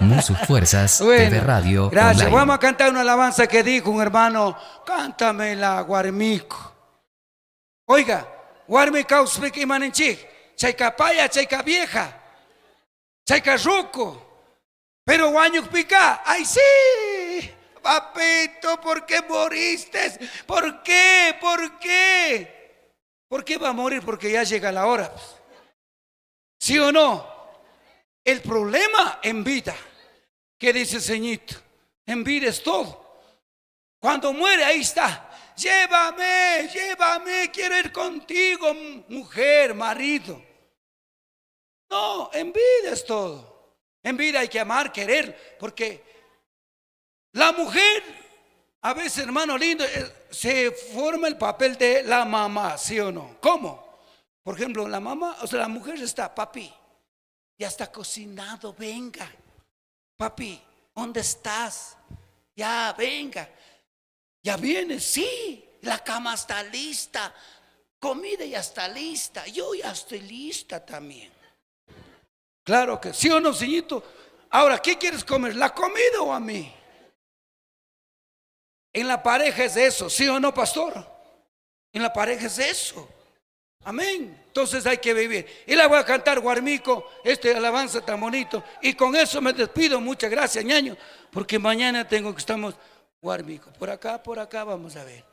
Musu Fuerzas Bueno, TV Radio Gracias. Online. Vamos a cantar una alabanza que dijo un hermano. Cántame la warmico. Oiga, warmi kawsapika imaninchik. Chayka paya, chayka vieja. Chayka ruco. Pero wañukpika, ay sí. Papito, ¿por qué moriste? ¿Por qué? ¿Por qué? ¿Por qué va a morir? Porque ya llega la hora. pues. ¿Sí o no? El problema en vida. ¿Qué dice Señito? En vida es todo. Cuando muere, ahí está. Llévame, llévame, quiero ir contigo, mujer, marido. No, en vida es todo. En vida hay que amar, querer, porque la mujer, a veces, hermano lindo, se forma el papel de la mamá, ¿sí o no? ¿Cómo? Por ejemplo, la mamá, o sea, la mujer está, papi, ya está cocinado, venga. Papi, ¿dónde estás? Ya, venga. Ya viene, sí, la cama está lista, comida ya está lista, yo ya estoy lista también. Claro que sí o no, señito. Ahora, ¿qué quieres comer? ¿La comida o a mí? En la pareja es eso, ¿sí o no, pastor? En la pareja es eso. Amén. Entonces hay que vivir. Y la voy a cantar, Guarmico, este alabanza tan bonito. Y con eso me despido. Muchas gracias, ñaño, porque mañana tengo que estamos Guarmico. Por acá vamos a ver.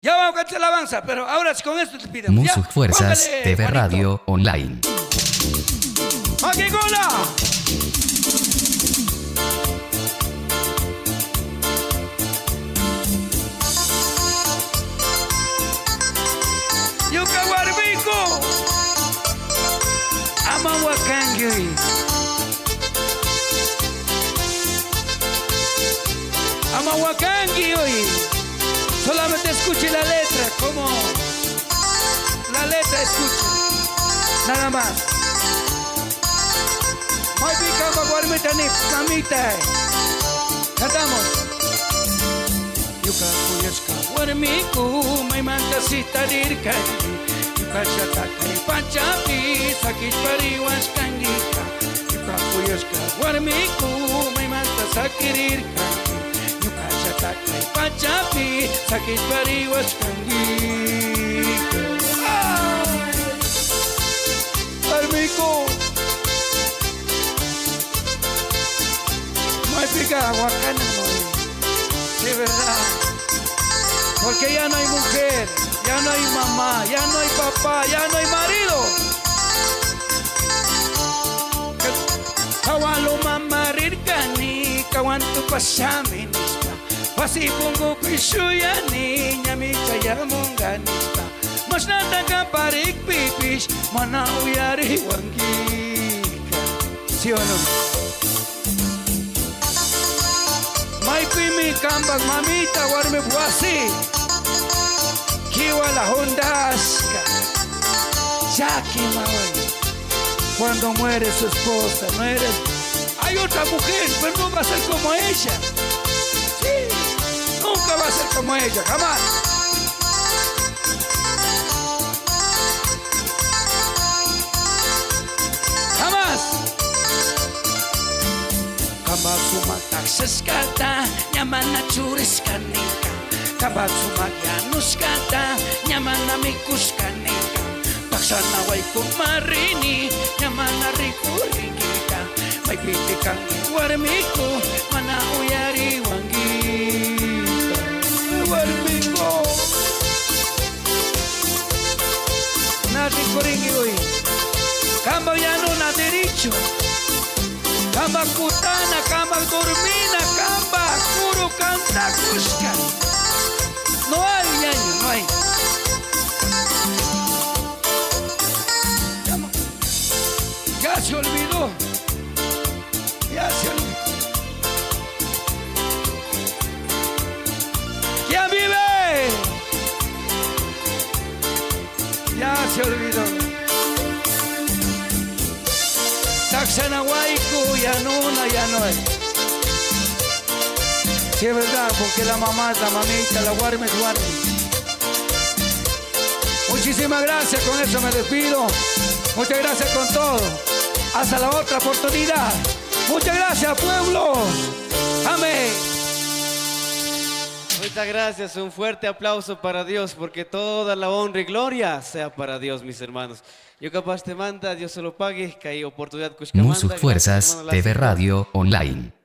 Ya vamos a cantar la alabanza, pero ahora sí con esto te pido. Musu Ya, Fuerzas póngale, TV Juanito. Radio Online. ¡Maquigola! Yuka warmiku, ama wakangi. Ama wakangi hoy. Solamente escuche la letra, como la letra escuche. Nada más. Maypika warmita ni mamita. Cantamos. Yuka kuyashka warmiku maymanta sitarirkanki. Yuka llatakay pachapi sakishpariwashkankika. Yuka kuyashka warmiku maymanta sakirirkanki. Yuka llatakay pachapi sakishpariwashkankika. ¡Ay! Warmiku. Maypika wakana no. Sí, verdad. Porque ya no hay mujer, ya no hay mamá, ya no hay papá, ya no hay marido. Kawalo mama rirkani, kawantu pasami nishpa. Wasi pungu pishuyani, ñami chayamunga nishpa. Mashnata kaparik pipish, mana uyari wangika. ¿Sí o no? Maypimi kambak mamita warmi wasi. Kiwa la hondaska. Jackie Maoy. Cuando muere su esposa, no eres. Hay otra mujer, pero no va a ser como ella. Sí, nunca va a ser como ella, jamás. Jamás. Kamba sumak taksashkata, ñamana churishkanika. Kamba sumak yanushkata, ñamana mikushkanika. Taksana waykumarini, ñamana rikurinkika. Maypiti kanki warmiku, mana uyariwankika. Warmiku. Na rikurinki hoy. Kamba yanuna derecho. Kamba kutana, kamba dormina, kamba kuru kanta kushka. No hay, ñaño, no hay. Ya se olvidó. Ya se olvidó. ¿Quién vive? Ya se olvidó. Taxana huaycu, ya no, ya no hay. Sí, es verdad, porque la mamá es la mamita, la guarme es guarme. Muchísimas gracias, con eso me despido. Muchas gracias con todo. Hasta la otra oportunidad. Muchas gracias, pueblo. Amén. Muchas gracias, un fuerte aplauso para Dios, porque toda la honra y gloria sea para Dios, mis hermanos. Yo capaz te manda, Dios se lo pague, que hay oportunidad. Musuk Fuerzas, TV Radio, Online.